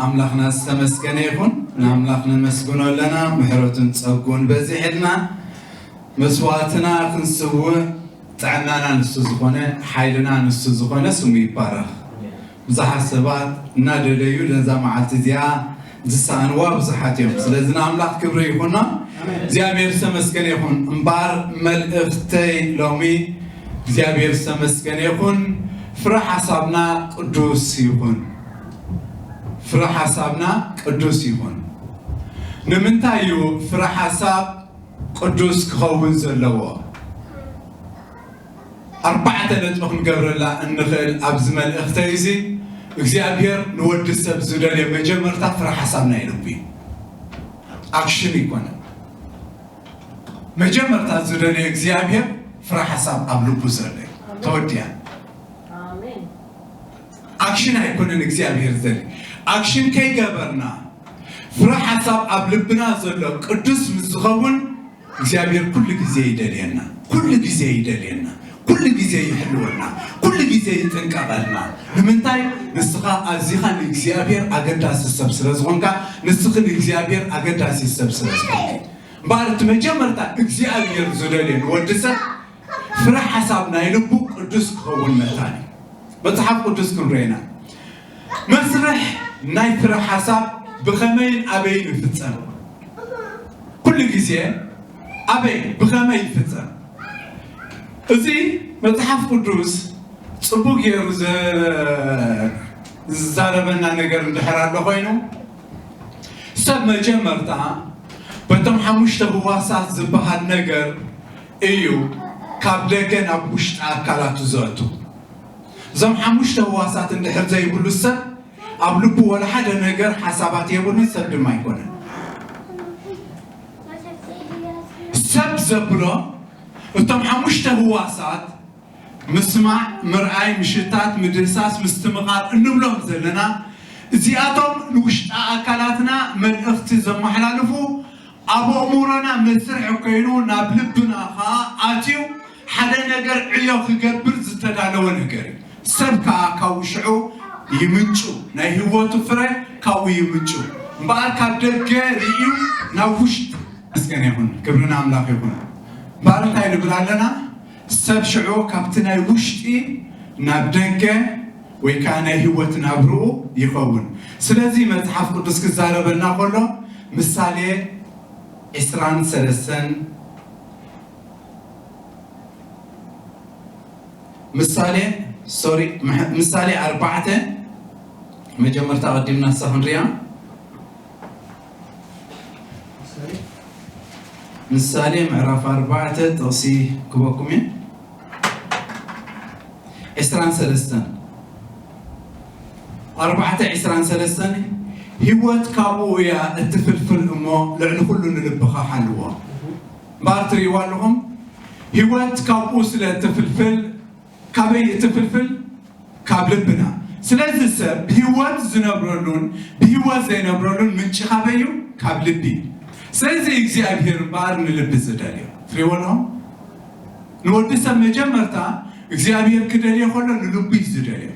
ኣምላኽና ዝተመስገነ ይኹን። ንኣምላኽ ነመስግኖ ኣለና፣ ምሕረቱን ጸጉን በዚሕልና። መስዋዕትና ክንስውእ ጥዕናና ንሱ ዝኾነ፣ ሓይልና ንሱ ዝኾነ ስሙ ይባረኽ። ብዙሓት ሰባት እናደለዩ ነዛ መዓልቲ እዚኣ ዝሰኣንዋ ብዙሓት እዮም። ስለዚ ንኣምላኽ ክብሪ ይኹኖ። እግዚኣብሔር ዝተመስገነ ይኹን። እምበኣር መልእኽተይ ሎሚ እግዚኣብሔር ዝተመስገነ ይኹን፣ ፍረ ሓሳብና ቅዱስ ይኹን። ፍረ ሓሳብና ቅዱስ ይኹን። ንምንታይ እዩ ፍረ ሓሳብ ቅዱስ ክኸውን ዘለዎ? ኣርባዕተ ነጥቢ ክንገብረላ እንኽእል ኣብዚ መልእኽተይ እዚ፣ እግዚኣብሔር ንወዲ ሰብ ዝደልዮ መጀመርታ ፍረ ሓሳብ ናይ ልቡ እዩ። ኣክሽን ይኮነ። መጀመርታ ዝደልዮ እግዚኣብሔር ፍረ ሓሳብ ኣብ ልቡ ዘሎ እዩ። ተወዲያ። ኣሜን። ኣክሽን ኣይኮነን እግዚኣብሔር ዝደሊ። ኣክሽን ከይገበርና ፍረ ሓሳብ ኣብ ልብና ዘሎ ቅዱስ ምስ ዝኸውን እግዚኣብሔር ኩሉ ግዜ ይደልየና፣ ኩሉ ግዜ ይደልየና፣ ኩሉ ግዜ ይሕልወና፣ ኩሉ ግዜ ይጥንቀቐልና። ንምንታይ? ንስኻ ኣዚኻ ንእግዚኣብሔር ኣገዳሲ ሰብ ስለ ዝኾንካ፣ ንስኺ ንእግዚኣብሔር ኣገዳሲ ሰብ ስለ ዝኾንኪ። እምበኣር እቲ መጀመርታ እግዚኣብሔር ዝደልዮ ንወዲ ሰብ ፍረ ሓሳብ ናይ ልቡ ቅዱስ ክኸውን መታን እዩ። መጽሓፍ ቅዱስ ክንርኤና መስርሕ ናይ ፍረ ሓሳብ ብኸመይን ኣበይን ይፍጸም? ኩሉ ግዜ ኣበይ ብኸመይ ይፍጸም? እዚ መጽሓፍ ቅዱስ ጽቡቅ ገይሩ ዘ-፣ ዝዛረበና ነገር እንድሕር ኣሎ ኮይኑ፣ ሰብ መጀመርታ በቶም ሓሙሽተ ህዋሳት ዝበሃል ነገር እዩ ካብ ደገ ናብ ውሽጢ ኣካላቱ ዘእቱ። እዞም ሓሙሽተ ህዋሳት እንድሕር ዘይብሉ ሰብ ኣብ ልቡ ወላ ሓደ ነገር ሓሳባት የብሉን፣ ሰብ ድማ ኣይኮነን። ሰብ ዘብሎ እቶም ሓሙሽተ ህዋሳት ምስማዕ፣ ምርኣይ፣ ምሽታት፣ ምድህሳስ፣ ምስትምቓር እንብሎም ዘለና እዚኣቶም ንውሽጢ ኣካላትና መልእኽቲ ዘመሓላልፉ ኣብ ኣእምሮና መስርሒ ኮይኑ ናብ ልብና ኸዓ ኣትዩ ሓደ ነገር ዕዮ ክገብር ዝተዳለወ ነገር እዩ። ሰብ ከዓ ካብኡ ሽዑ ይምንጩ፣ ናይ ህይወቱ ፍረ ካብኡ ይምንጩ። እምበኣር ካብ ደገ ርእዩ ናብ ውሽጢ መስገን ይኹን፣ ክብሪ ንኣምላኽ ይኹን። እምበኣር እንታይ ንብል ኣለና? ሰብ ሽዑ ካብቲ ናይ ውሽጢ ናብ ደገ ወይ ከዓ ናይ ህይወት ናብርኡ ይኸውን። ስለዚ መጽሓፍ ቅዱስ ክዛረበና ከሎ ምሳሌ ዕስራን ሰለስተን ምሳሌ፣ ሶሪ፣ ምሕ-፣ ምሳሌ ኣርባዕተ መጀመርታ ቀዲምና ንሳ ክንሪኣ። ምሳሌ ምዕራፍ ኣርባዕተ ጥቕሲ ክበኩም እየ። ዕስራን ሰለስተን፣ ኣርባዕተ ዕስራን ሰለስተን፣ ህይወት ካብኡ እያ እትፍልፍል እሞ ልዕሊ ኩሉ ንልብኻ ሓልዎ። እምበኣር ትርእይዋ ኣለኹም፣ ህይወት ካብኡ ስለ እትፍልፍል፣ ካበይ እትፍልፍል? ካብ ልብና። ስለዚ ሰብ ብህይወት ዝነብረሉን ብህይወት ዘይነብረሉን ምንጪ ካበይ እዩ? ካብ ልቢ። ስለዚ እግዚኣብሔር እምበኣር ንልቢ ዝደልዮ። ትርእይዎ ኣለኹም? ንወዲ ሰብ መጀመርታ እግዚኣብሔር ክደልዮ ከሎ ንልቡ እዩ ዝደልዮ።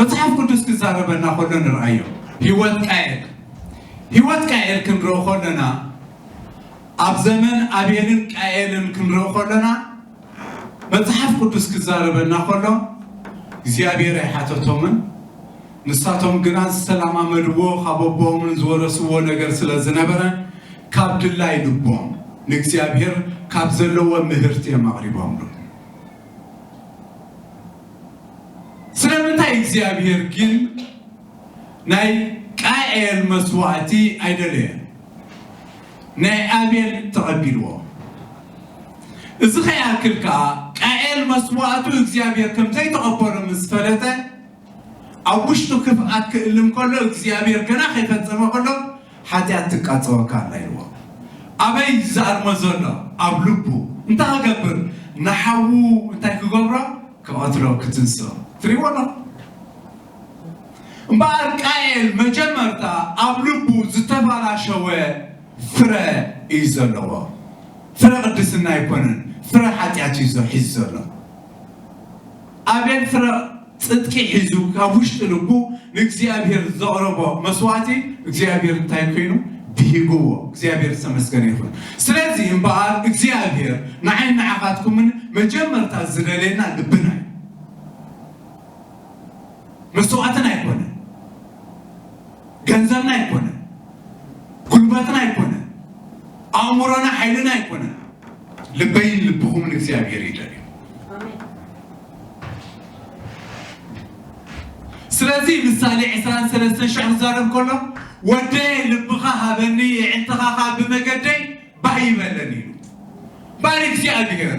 መጽሓፍ ቅዱስ ክዛረበና ከሎ ንርኣዮ። ህይወት ቃየል፣ ህይወት ቃየል ክንርኦ ከለና፣ ኣብ ዘመን ኣቤልን ቃየልን ክንርኦ ከለና፣ መጽሓፍ ቅዱስ ክዛረበና ከሎ እግዚኣብሔር ኣይሓተቶምን። ንሳቶም ግና ዝተለማመድዎ ካብ ኣቦኦምን ዝወረስዎ ነገር ስለ ዝነበረ፣ ካብ ድላይ ልቦም ንእግዚኣብሔር ካብ ዘለዎ ምህርቲ እዮም ኣቕሪቦምሉ። ስለምንታይ እግዚኣብሔር ግን ናይ ቃኤል መስዋዕቲ ኣይደለየን? ናይ ኣቤል ተቐቢልዎ። እዚ ከይኣክል ከኣ ቃኤል መስዋዕቱ እግዚኣብሔር ከም ዘይተቐበሎ ምስ ፈለጠ፣ ኣብ ውሽጡ ክፍኣት ክእልም ከሎ፣ እግዚኣብሔር ገና ከይፈጸመ ከሎ፣ ሓጢኣት ትቃጸወካ ኣላ ኢልዎ። ኣበይ ዝኣርሞ ዘሎ? ኣብ ልቡ። እንታይ ክገብር? ንሓዉ እንታይ ክገብሮ? ክቐትሎ፣ ክትንስኦ። ትሪእዎ ኣለኹም? እምበኣር ቃኤል መጀመርታ ኣብ ልቡ ዝተባላሸወ ፍረ እዩ ዘለዎ። ፍረ ቅድስና ኣይኮነን፣ ፍረ ሓጢኣት እዩ ሒዙ ዘሎ። ኣቤል ፍረ ጽድቂ ሒዙ ካብ ውሽጢ ልቡ ንእግዚኣብሔር ዘቕረቦ መስዋዕቲ እግዚኣብሔር እንታይ ኮይኑ? ብሂግዎ። እግዚኣብሔር ዝተመስገነ ይኹን። ስለዚ እምበኣር እግዚኣብሔር ንዓይ ንዓኻትኩምን መጀመርታ ዝደልየና ልብና እዩ። መስዋዕትና ኣይኮነን፣ ገንዘብና ኣይኮነን፣ ጉልበትና ኣይኮነን፣ ኣእምሮና ሓይልና ኣይኮነን። ልበይን ልብኹምን እግዚኣብሔር ይደልዩ። ስለዚ ምሳሌ ዕስራን ሰለስተን ሽሕ ክዛረብ ከሎ፣ ወደየ ልብኻ ሃበኒ፣ የዕንትኻ ኸኣ ብመገደይ ባህ ይበለን ኢሉ። ባል እግዚኣብሔር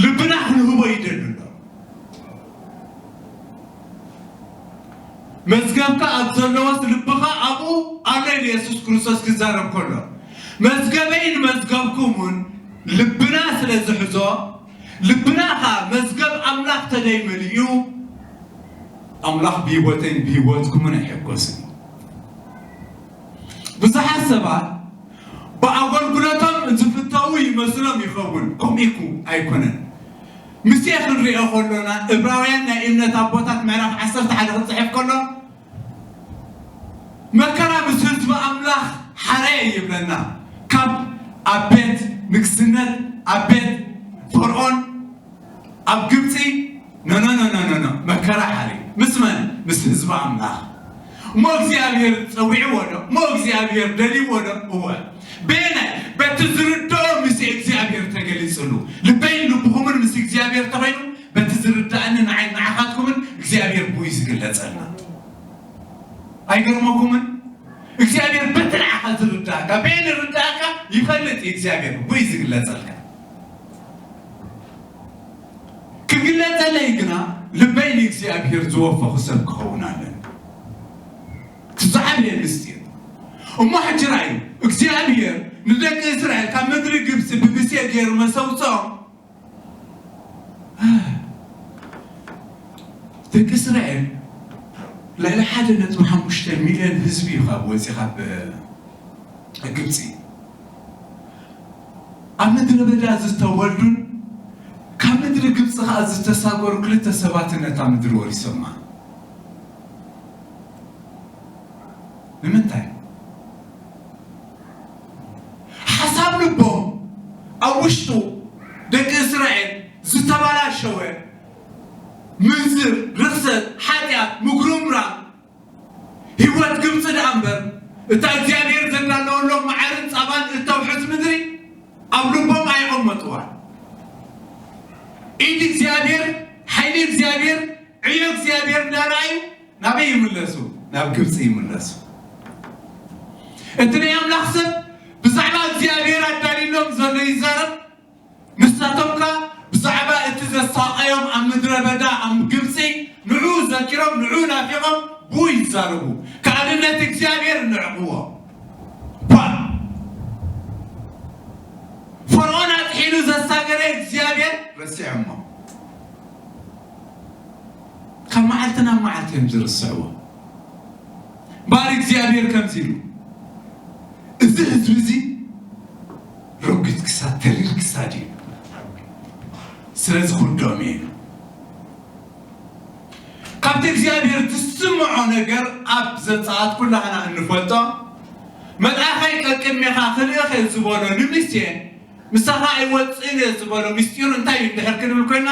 ልብና ክንህቦ ይደሊ ኣሎ። መዝገብካ ኣብ ዘለዎስ ልብኻ ኣብኡ ኣሎ ኢሉ የሱስ ክርስቶስ ክዛረብ ከሎ፣ መዝገበይን መዝገብኩምን ልብና ስለ ዝሕዞ፣ ልብና ኸኣ መዝገብ ኣምላኽ ተደይመሊኡ፣ ኣምላኽ ብህይወተይን ብህይወትኩምን ኣይሕጎስን። ብዙሓት ሰባት ብኣገልግሎቶም ዝፍተዉ ይመስሎም ይኸውን። ከምኡ ኢኩ ኣይኮነን። ምስኤ ክንሪኦ ከሎና፣ እብራውያን ናይ እምነት ኣቦታት ምዕራፍ ዓሰርተ ሓደ ክጽሕፍ ከሎ፣ መከራ ምስ ህዝቢ ኣምላኽ ሓረየ ይብለና። ካብ ኣብ ቤት ንግስነት፣ ኣብ ቤት ፈርዖን፣ ኣብ ግብጺ፣ ኖ፣ ኖ፣ ኖ፣ ኖ፣ ኖ፣ ኖ፣ መከራ ሓርዩ። ምስ መን? ምስ ህዝቢ ኣምላኽ። እሞ እግዚኣብሔር ጸዊዕዎ ዶ? እሞ እግዚኣብሔር ደልይዎ ዶ? እወ። በየናይ? በቲ ዝርድኦ ምስ እግዚኣብሔር ተገሊጽሉ። ልበይን ልብኹምን ምስ እግዚኣብሔር ተኾይኑ፣ በቲ ዝርድኣኒ ንዓይ ንዓኻትኩምን እግዚኣብሔር ብኡ እዩ ዝግለጸልና። ኣይገርመኩምን? እግዚኣብሔር በቲ ንዓኻ ዝርድኣካ፣ በየን ዝርድኣካ ይፈልጥ እዩ እግዚኣብሔር፣ ብኡ እዩ ዝግለጸልካ። ክግለጸለይ ግና ልበይ ንእግዚኣብሔር ዝወፈኹ ሰብ ክኸውን ኣለኒ። እቲ ዝዓበየ ምስጢር። እሞ ሕጂ ርኣዩ፣ እግዚኣብሔር ንደቂ እስራኤል ካብ ምድሪ ግብጺ ብሙሴ ገይሩ መሰውፅኦም። ደቂ እስራኤል ልዕሊ ሓደ ነጥቢ ሓሙሽተ ሚልዮን ህዝቢ እዩ ካብ ወፂ ካብ ግብፂ። ኣብ ምድሪ በዳ ዝተወልዱን ካብ ምድሪ ግብፂ ከዓ ዝተሳገሩ ክልተ ሰባትን ነታ ምድሪ ወሪሶማ። ንምንታይ? ሓሳብ ልቦም ኣብ ውሽጡ ደቂ እስራኤል ዝተበላሸወ ምንዝር፣ ርኽሰት፣ ሓጢኣት፣ ምጉርምራም፣ ህይወት ግብፂ ደኣ እምበር እታ እግዚኣብሔር ዘዳለወሎም መዓርን ፃባን እተውሕዝ ምድሪ ኣብ ልቦም ኣይቐመጥዋን። ኢድ እግዚኣብሔር፣ ሓይሊ እግዚኣብሔር፣ ዕዮ እግዚኣብሔር እንዳረኣዩ ናበይ ይምለሱ? ናብ ግብፂ ይምለሱ። እቲ ናይ ኣምላኽ ሰብ ብዛዕባ እግዚኣብሔር ኣዳልዩሎም ዘሎ ይዛረብ። ንሳቶም ከኣ ብዛዕባ እቲ ዘሳቐዮም ኣብ ምድረ በዳ ኣብ ግብፂ ንዕኡ ዘኪሮም ንዕኡ ናፊቖም ብኡ ይዛረቡ። ከኣ ንኣብነት እግዚኣብሔር እንዕቕዎ። ባ ፈርዖን ኣጥሒሉ ዘሳገረ እግዚኣብሔር ረሲዖሞ። ካብ መዓልቲ ናብ መዓልቲ እዮም ዝርስዕዎ። እምበኣር እግዚኣብሔር ከምዚ ኢሉ፣ እዚ ህዝቢ እዚ ረጒድ ክሳድ፣ ተሪር ክሳድ እዩ። ስለዚ ክውድኦም እየ ኢሉ። ካብቲ እግዚኣብሔር ትስምዖ ነገር ኣብ ዘጸኣት ኩላህና እንፈልጦ፣ መልኣኸይ ቀቅድሜኻ ክልእኽ እየ ዝበሎ ንሙሴ፣ ምሳኻ ኣይወጽእን እየ ዝበሎ ምስጢሩ እንታይ እዩ እንድሕር ክንብል ኮይና፣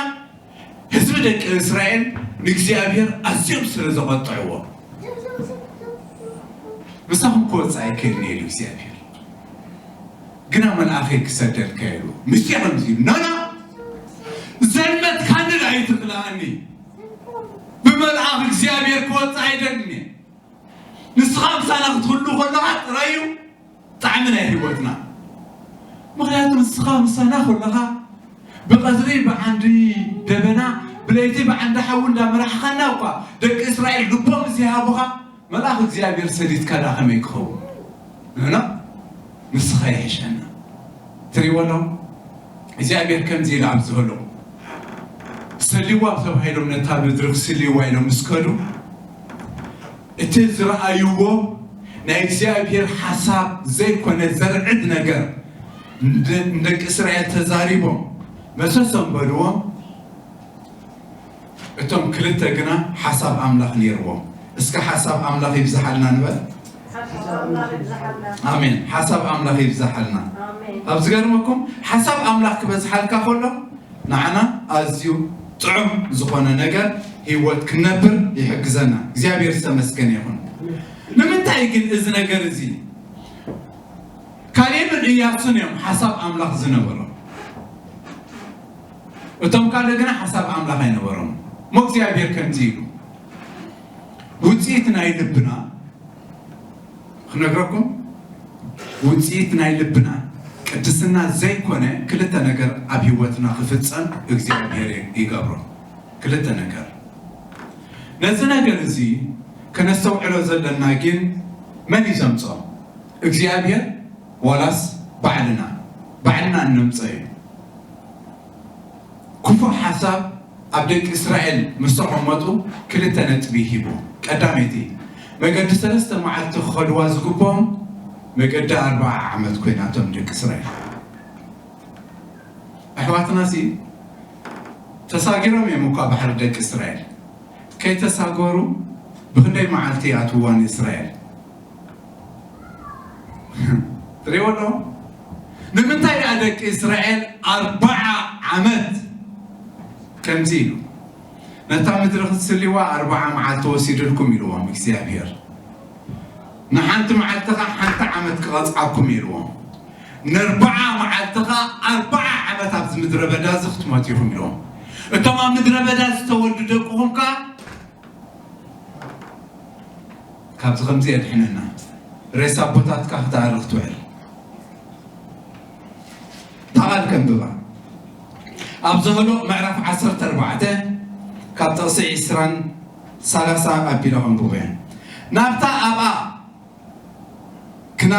ህዝቢ ደቂ እስራኤል ንእግዚኣብሔር ኣዝዮም ስለ ዘቐጥዕዎ፣ ምሳኹም ክወጽእ ኣይክእልን እየ ኢሉ እግዚኣብሔር። ግና መልኣኸይ ክሰደልካ ኢሉ ሙሴ ከምዚ ኢሉ፣ ኖ፣ ኖ፣ ዘልመትካኒ ደኣ ኣይትኽልኣኒ። ብመልኣኽ እግዚኣብሔር ክወጽእ ኣይደልን እየ። ንስኻ ምሳና ክትህሉ ከለኻ ጥራይ እዩ ጣዕሚ ናይ ህይወትና። ምኽንያቱ ንስኻ ምሳና ከለኻ ብቐትሪ ብዓንዲ ደበና፣ ብለይቲ ብዓንዲ ሓዊ እንዳመራሕኻና እኳ ደቂ እስራኤል ልቦም ዘይሃቡኻ፣ መልኣኽ እግዚኣብሔር ሰዲድካ ደኣ ከመይ ክኸውን? ንሕና ንስኻ ይሕሸና። ትሪእዎ ኣለኹም? እግዚኣብሔር ከምዚ ኢሉ ኣብ ዝህሉ፣ ሰልይዋ ተባሂሎም ነታ ምድሪ ክስልይዋ ኢሎም ምስ ከዱ፣ እቲ ዝረኣይዎ ናይ እግዚኣብሔር ሓሳብ ዘይኮነ ዘርዕድ ነገር ንደ-፣ ንደቂ እስራኤል ተዛሪቦም መሰሶም በልዎም። እቶም ክልተ ግና ሓሳብ ኣምላኽ ነይርዎም። እስከ ሓሳብ ኣምላኽ ይብዝሓልና ንበል። ኣሜን። ሓሳብ ኣምላኽ ይብዝሓልና። ኣብ ዝገርመኩም ሓሳብ ኣምላኽ ክበዝሓልካ ከሎ ንዓና ኣዝዩ ጥዑም ዝኾነ ነገር ህይወት ክንነብር ይሕግዘና። እግዚኣብሔር ዝተመስገነ ይኹን። ንምንታይ ግን እዚ ነገር እዚ ካሌብን እያሱን እዮም ሓሳብ ኣምላኽ ዝነበሮም። እቶም ካልእ ግና ሓሳብ ኣምላኽ ኣይነበሮም። እሞ እግዚኣብሔር ከምዚ ኢሉ ውፅኢት ናይ ልብና ክነግረኩም ውፅኢት ናይ ልብና ቅድስና ዘይኮነ ክልተ ነገር ኣብ ህይወትና ክፍፀም እግዚኣብሔር ይገብሮ። ክልተ ነገር። ነዚ ነገር እዚ ከነስተውዕሎ ዘለና ግን መን እዩ ዘምፅኦ? እግዚኣብሔር ዋላስ ባዕልና? ባዕልና እነምፀ እዩ። ክፉእ ሓሳብ ኣብ ደቂ እስራኤል ምስ ተቐመጡ ክልተ ነጥቢ ሂቡ። ቀዳመይቲ መገዲ ሰለስተ መዓልቲ ክኸድዋ ዝግብኦም መገዲ ኣርባዓ ዓመት ኮይናቶም ደቂ እስራኤል። ኣሕዋትና ሲ ተሳጊሮም እዮም እኳ ባሕሪ ደቂ እስራኤል። ከይተሳገሩ ብክንደይ መዓልቲ ይኣትውዋ ንእስራኤል? ትሪእዎ ኣለኹም? ንምንታይ ደኣ ደቂ እስራኤል ኣርባዓ ዓመት ከምዚ ኢሉ ነታ ምድሪ ክትስልይዋ ኣርባዓ መዓልቲ ወሲድልኩም ኢልዎም እግዚኣብሔር። ንሓንቲ መዓልቲ ኸዓ ሓንቲ ዓመት ክቐፅዓኩም ኢልዎም። ንኣርባዓ መዓልቲ ኸዓ ኣርባዓ ዓመት ኣብዚ ምድረ በዳ እዚ ክትሞት ኢኹም ኢልዎም። እቶም ኣብ ምድረ በዳ ዝተወልዱ ደቅኹም ከ ካብዚ ከምዚ የድሕነና። ሬሳ ኣቦታትካ ክትኣርኽ ትውዕል። እታ ቃል ከንብባ። ኣብ ዘህሎ ምዕራፍ ዓሰርተ ኣርባዕተ ካብ ጥቕሲ ዕስራን ሰላሳ ኣቢለ ከንብቦ እየ። ናብታ ኣብኣ ክና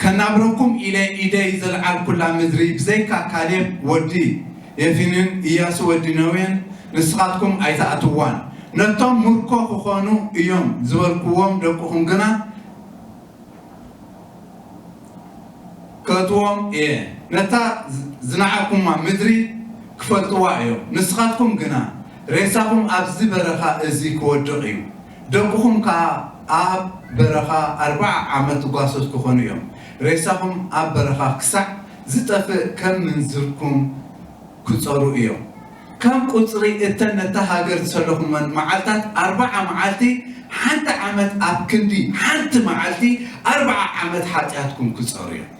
ከናብረኩም ኢለ ኢደይ ዘልዓልኩላ ምድሪ ብዘይካ ካሌብ ወዲ የፊንን ኢያሱ ወዲ ነዌን ንስኻትኩም ኣይትኣትዋን። ነቶም ምርኮ ክኾኑ እዮም ዝበልኩዎም ደቅኹም ግና ከእትዎም እየ። ነታ ዝነዓቕኩማ ምድሪ ክፈልጥዋ እዮም። ንስኻትኩም ግና ሬሳኹም ኣብዚ በረኻ እዚ ክወድቕ እዩ። ደቅኹም ከኣ ኣብ በረኻ ኣርብዓ ዓመት ጓሶት ክኾኑ እዮም። ሬሳኹም ኣብ በረኻ ክሳዕ ዝጠፍእ ከም ምንዝርኩም ክጸሩ እዮም። ከም ቁጽሪ እተን ነታ ሃገር ዝሰለኹመን መዓልታት ኣርብዓ መዓልቲ፣ ሓንቲ ዓመት ኣብ ክንዲ ሓንቲ መዓልቲ ኣርብዓ ዓመት ሓጢኣትኩም ክጸሩ እዮም።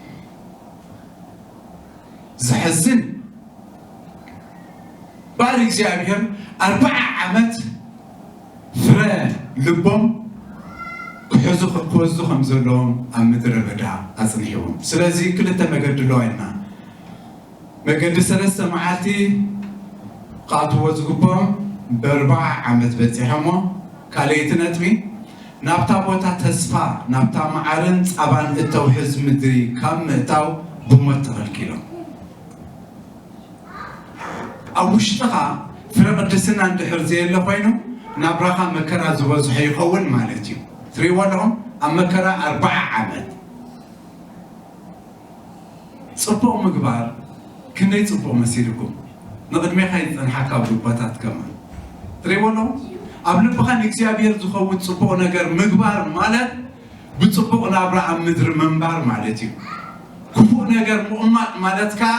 ዘሕዝን። ባል እግዚኣብሔር ኣርብዓ ዓመት ፍረ ልቦም ክሕዙ ክወስዱ ከም ዘለዎም ኣብ ምድረ በዳ ኣጽኒሕዎም። ስለዚ ክልተ መገዲ ኣለዋ ኢልና መገዲ ሰለስተ መዓልቲ ክኣትዎ ዝግብኦም በርባዓ ዓመት በጺሖሞ። ካልኣይቲ ነጥቢ ናብታ ቦታ ተስፋ ናብታ መዓርን ጻባን እተውሕዝ ምድሪ ካብ ምእታው ብሞት ተኸልኪሎም። ኣብ ውሽጥኻ ፍረ ቅድስና እንድሕር ዘየለ ኮይኑ ናብራኻ መከራ ዝበዝሖ ይኸውን ማለት እዩ። ትሪእዎ ኣለኹም ኣብ መከራ ኣርባዓ ዓመት ጽቡቕ ምግባር ክንደይ ጽቡቕ መሲልኩም ንቕድሜኻ ይጸንሓካ ኣብ ልቦታት ከማን ትሪእዎ ኣለኹም። ኣብ ልብኻ ንእግዚኣብሔር ዝኸውን ጽቡቕ ነገር ምግባር ማለት ብጽቡቕ ናብራ ኣብ ምድሪ ምንባር ማለት እዩ። ክፉእ ነገር ምቕማጥ ማለት ከኣ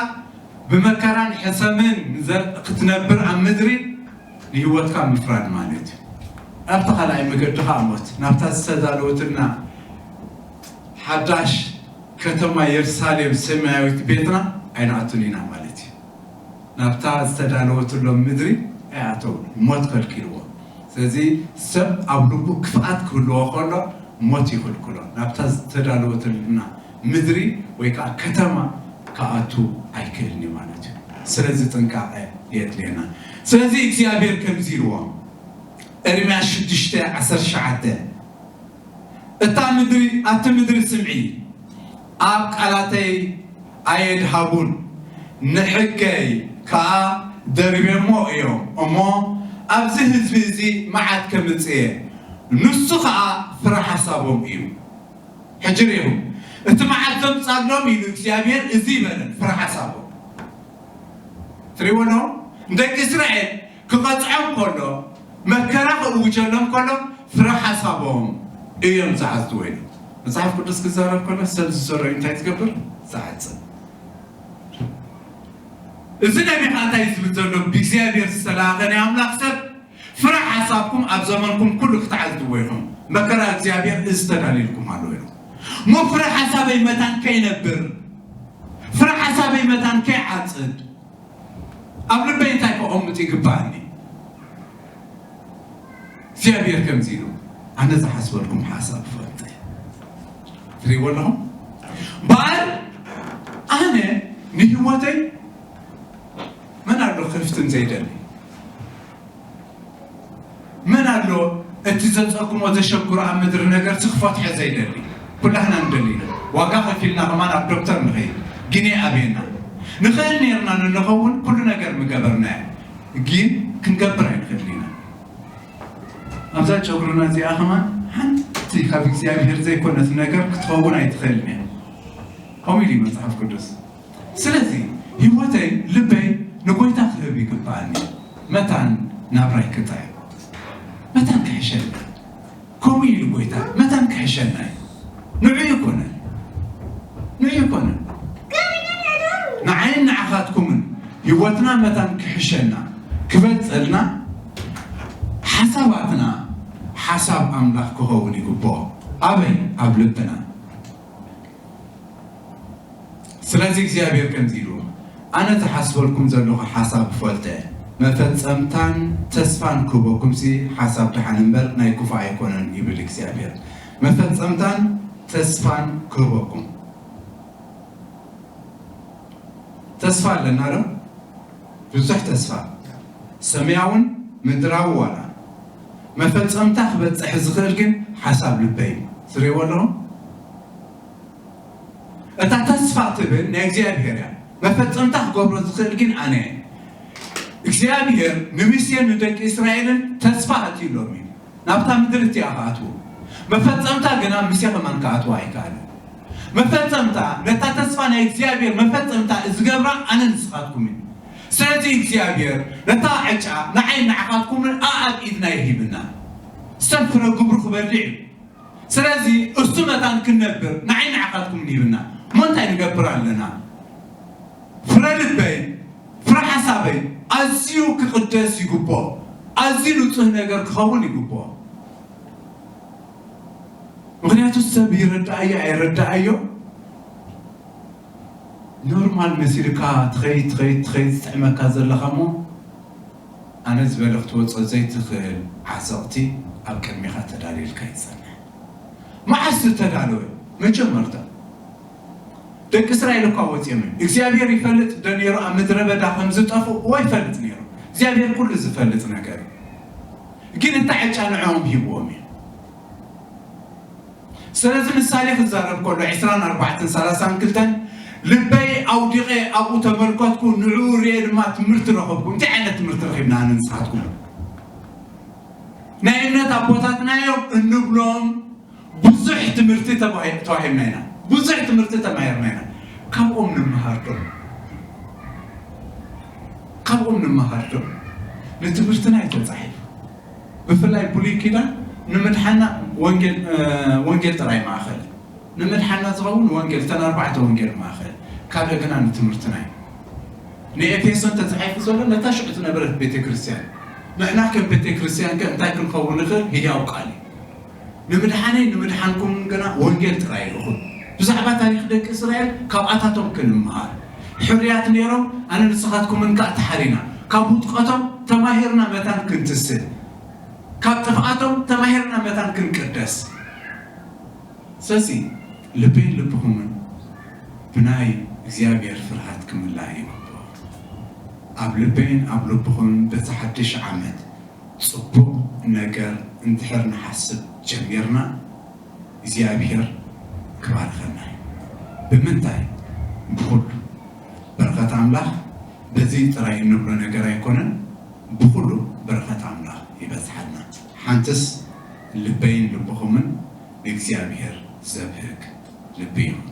ብመከራን ሕሰምን ክትነብር ኣብ ምድሪ ንህይወትካ ምፍራድ ማለት እዩ። ኣብቲ ካልኣይ መገዲ ከኣ ሞት ናብታ ዝተዳለወትና ሓዳሽ ከተማ የሩሳሌም ሰማያዊት ቤትና ኣይንኣቱን ኢና ማለት እዩ። ናብታ ዝተዳለወትሎም ምድሪ ኣይኣተውን ሞት ከልኪልዎ። ስለዚ ሰብ ኣብ ልቡ ክፍኣት ክህልዎ ከሎ ሞት ይኽልክሎ ናብታ ዝተዳለወትልና ምድሪ ወይ ከዓ ከተማ ክኣቱ ኣይክእልን እዩ ማለት እዩ። ስለዚ ጥንቃቐ የድልየና። ስለዚ እግዚኣብሔር ከምዚ ኢልዎም ኤርምያስ ሽዱሽተ ዓሰርተ ትሽዓተ እታ ምድሪ ኣብቲ ምድሪ ስምዒ ኣብ ቃላተይ ኣየድሃቡን ንሕገይ ከዓ ደሪበሞ እዮም እሞ ኣብዚ ህዝቢ እዚ መዓት ከምፅእ እየ ንሱ ከዓ ፍረ ሓሳቦም እዩ። ሕጂ ርኢኹም እቲ መዓት ዘምፃሎም ኢሉ እግዚኣብሔር እዚ ይበለን ፍረ ሓሳቦም ትሪእዎ ዶ ንደቂ እስራኤል ክቐጽዖም ከሎ፣ መከራ ክእውጀሎም ከሎ፣ ፍረ ሓሳቦም እዮም ዝዓጽድዎ ኢሉ። መጽሓፍ ቅዱስ ክዛረብ ከሎ፣ ሰብ ዝዘርኦ እንታይ ዝገብር? ዝዓጽድ። እዚ ነቢኻ እንታይ ዝብል ዘሎ? ብእግዚኣብሔር ዝተላእኸ ናይ ኣምላኽ ሰብ፣ ፍረ ሓሳብኩም ኣብ ዘመንኩም ኩሉ ክትዓጽድዎ ኢኹም። መከራ እግዚኣብሔር እዚ ተዳልዩልኩም ኣሎ ኢሉ። እሞ ፍረ ሓሳበይ መታን ከይነብር፣ ፍረ ሓሳበይ መታን ከይዓጽድ፣ ኣብ ልበይ እንታይ ከቐምጥ ይግባኣኒ? እግዚኣብሔር ከምዚ ኢሉ፣ ኣነ ዝሓስበልኩም ሓሳብ እፈልጥ እየ። ትርእይዎ ኣለኹም? በኣል ኣነ ንህይወተይ መን ኣሎ ክፍትን ዘይደሊ? መን ኣሎ እቲ ዘጸግሞ ዘሸግሮ ኣብ ምድሪ ነገር ክፈትሖ ዘይደሊ? ኩላህና ንደሊ ኢና። ዋጋ ከፊልና ከማን ኣብ ዶክተር ንኸይድ። ግን ኣበየና ንኽእል ነርና ንንኸውን ኩሉ ነገር ምገበርና እዩ። ግን ክንገብር ኣይንኽእል ኢና። ኣብዛ ጨጉርና እዚኣ ከማን ሓንቲ ካብ እግዚኣብሔር ዘይኮነት ነገር ክትኸውን ኣይትኽእልን እያ። ከምኡ ኢሉ መጽሓፍ ቅዱስ። ስለዚ ህይወተይ፣ ልበይ ንጎይታ ክህብ ይግባኣኒ። መታን ናብራይ ክጥዕም፣ መታን ክሕሸኒ። ከምኡ ኢሉ ጎይታ፣ መታን ክሕሸና እዩ። ንዑ ይኮነ፣ ንዑ ይኮነ። ንዓይን ንዓኻትኩምን ህይወትና መታን ክሕሸና፣ ክበልጸልና፣ ሓሳባትና ሓሳብ ኣምላኽ ክኸውን ይግብኦ። ኣበይ? ኣብ ልብና። ስለዚ እግዚኣብሔር ከምዚ ኢሉ፣ ኣነ ዝሓስበልኩም ዘለኹ ሓሳብ እፈልጠ፣ መፈጸምታን ተስፋን ክህበኩምሲ ሓሳብ ደሓን እምበር ናይ ክፉእ ኣይኮነን ይብል እግዚኣብሔር። መፈጸምታን ተስፋን ክህበኩም። ተስፋ ኣለና ዶ? ብዙሕ ተስፋ፣ ሰማያውን ምድራዊ ዋላ። መፈጸምታ ክበጽሕ ዝኽእል ግን ሓሳብ ልበይ እዩ። ትርእይዎ ኣለኹም? እታ ተስፋ ትብል ናይ እግዚኣብሔር እያ። መፈጸምታ ክገብሮ ዝኽእል ግን ኣነ እየ። እግዚኣብሔር ንሙሴን ንደቂ እስራኤልን ተስፋ ኣትዩሎም እዩ። ናብታ ምድሪ እቲኣ ክኣትዉ። መፈጸምታ ግና ሙሴ ከማን ክኣትዋ ኣይከኣለን። መፈጸምታ፣ ነታ ተስፋ ናይ እግዚኣብሔር መፈጸምታ ዝገብራ ኣነ ንስኻትኩም እዩ። ስለዚ እግዚኣብሔር ነታ ዕጫ ንዓይ ንዓኻትኩምን ኣኣብ ኢድና ይሂብና። ሰብ ፍረ ግብሩ ክበልዕ እዩ። ስለዚ እሱ መታን ክንነብር ንዓይ ንዓኻትኩም ይህብና። እሞ እንታይ ንገብር ኣለና? ፍረ ልበይ፣ ፍረ ሓሳበይ ኣዝዩ ክቕደስ ይግብኦ። ኣዝዩ ንጹህ ነገር ክኸውን ይግብኦ። ምኽንያቱ ሰብ ይረዳኣዮ ኣይረዳኣዮ፣ ኖርማል መሲልካ ትኸይድ፣ ትኸይድ፣ ትኸይድ፣ ዝጥዕመካ ዘለኻ እሞ፣ ኣነ ዝበለ ክትወጾ ዘይትኽእል ዓዘቕቲ ኣብ ቅድሜኻ ተዳልዩልካ ይጸንሕ። መዓስ ዝተዳለወ? መጀመርታ። ደቂ እስራኤል እኳ ወጺኦም እዮም። እግዚኣብሔር ይፈልጥ ዶ ነይሩ ኣብ ምድረ በዳ ከም ዝጠፍኡ? እወ ይፈልጥ ነይሩ። እግዚኣብሔር ኩሉ ዝፈልጥ ነገር እዩ። ግን እታ ዕጫ ንዕኦም ሂብዎም እዩ። ስለዚ ምሳሌ ክዛረብ ከሎ ዕስራን ኣርባዕተን ሰላሳን ክልተን ልበይ ኣውዲቐ ኣብኡ ተመልከትኩ፣ ንዕኡ ርኤ ድማ ትምህርቲ ረኸብኩ። እንታይ ዓይነት ትምህርቲ ረኺብና ኣነ ንስኻትኩም? ናይ እምነት ኣቦታትና እዮም እንብሎም ብዙሕ ትምህርቲ ተባሂ-፣ ተዋሂብና ኢና። ብዙሕ ትምህርቲ ተማሂርና ኢና። ካብኦም ንምሃር ዶ? ካብኦም ንምሃር ዶ? ንትምህርትና እዩ ተጻሒፉ። ብፍላይ ብሉይ ኪዳን ንምድሓና ወንጌል፣ እ፣ ወንጌል ጥራይ ማእኸል። ንምድሓና ዝኸውን ወንጌል፣ እተን ኣርባዕተ ወንጌል ማእኸል። ካልእ ግና ንትምህርትና እዩ። ንኤፌሶን ተጻሒፉ ዘሎ ነታ ሽዑ ዝነበረት ቤተ ክርስቲያን። ንሕና ከም ቤተ ክርስቲያን ከ እንታይ ክንኸውን ንኽእል? ህያው ቃል እዩ። ንምድሓነይ ንምድሓንኩም ግና ወንጌል ጥራይ ይኹን። ብዛዕባ ታሪኽ ደቂ እስራኤል ካብኣታቶም ክንምሃር። ሕሩያት ነይሮም፣ ኣነ ንስኻትኩምን ከኣ ተሓሪና። ካብ ውድቀቶም ተማሂርና መታን ክንትስእ። ካብ ጥፍኣቶም ተማሂርና መታን ክንቅደስ። ስለዚ ልበይን ልብኹምን ብናይ እግዚኣብሔር ፍርሃት ክምላእ ይግብኦ። ኣብ ልበይን ኣብ ልብኹምን በዚ ሓድሽ ዓመት ጽቡቕ ነገር እንድሕር ንሓስብ ጀሚርና፣ እግዚኣብሔር ክባርኸና እዩ። ብምንታይ? ብኹሉ። በረኸት ኣምላኽ በዚ ጥራይ እንብሎ ነገር ኣይኮነን፣ ብኹሉ በረኸት ኣምላኽ ይበዝሓልና። ሓንትስ ልበይን ልብኹምን ንእግዚኣብሔር ዘብህግ ልቢ ይኹን።